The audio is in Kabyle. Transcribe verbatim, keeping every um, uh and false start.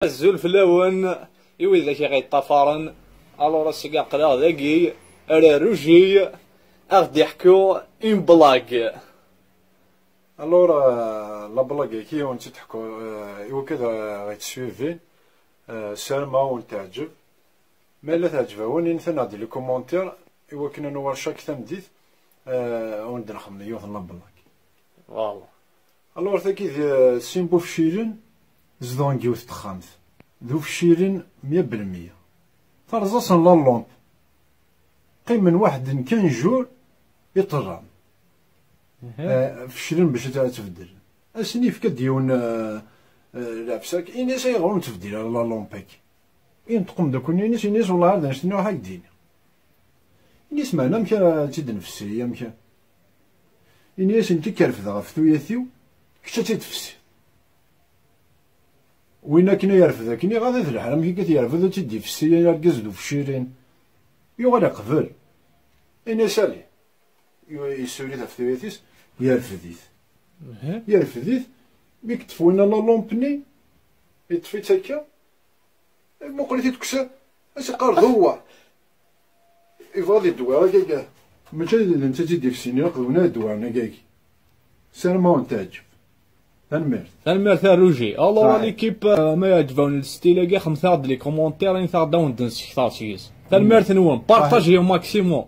Azul fell-awen, i widak i ɣ-yeṭṭafaren. Alors, ass-agi aql-aɣ dagi, ara Ruji, a ɣ-d-iḥku une blague. Alors, euh, la blague-agi, ur tt-id-ḥku, euh, i wakk ad ɣ-yettsuivin, euh, ssarameɣ ad wen-teɛǧeb. Ma yella teɛǧeb-awen, init-aneɣ-d di les commentaires, i wakken ad nuɣal chaque tameddit, euh, ad wen-d-nxemmem yiwet n la blague. Voilà. Alors, tagi d, euh, sin n wufcilen zedɣen deg yiwet n texxamt. D ufcilen mya belmya. Terẓa-sen la lampe. Qqimen waḥed n quinze jours i ṭṭlam. Euh, feclen bac ad tt-beddlen. Asen yefka-d yiwen, euh, euh, lɛefs akka, ini-as: "Ayɣer ur nettbeddil ara la lampe-agi?" Inṭeq umeddakel-nni, ini-as, ini-as: "Wellah ar d annect-nni ruḥ ad k-d-iniɣ." Ini-as: "Meɛna amek ara tt-id-nfessi, amek a-?" Ini-as: "Nekk ad k-refdeɣ ɣef tuyat-iw, kečč ad tt-id-tfessiḍ." Win akken ay yerfed akken, iɣad d leḥram, amek akka t-yerfed ur tt-id-ifessi, ay argaz d ufcilen. Yuɣal iqbel. Ini-as: "Ali." Yu-, yessuli-t ɣef tuyat-is, yerfed-it. Yerfed-it, mi yeṭṭef winna la lampe-nni, yeṭṭef-itt akka, muqel-it-id deg uksar, as-iqqar: "D wa." Yebɣa ad idewwer, agag. Mačči d netta i tt-id-ifsin, ilaq d win ad idewwren, agag. Ssarameɣ ad wen-teɛǧeb. Tanemmirt. Tanemmirt a Ruji. Alors, صحيح. L'équipe, euh, ma yeɛǧeb-awen le style-agi, xedmet-aɣ-d les commentaires, init-aɣ-d ad wen-d-nsekter seg-s. Tanemmirt-nwen. Partagez au maximum.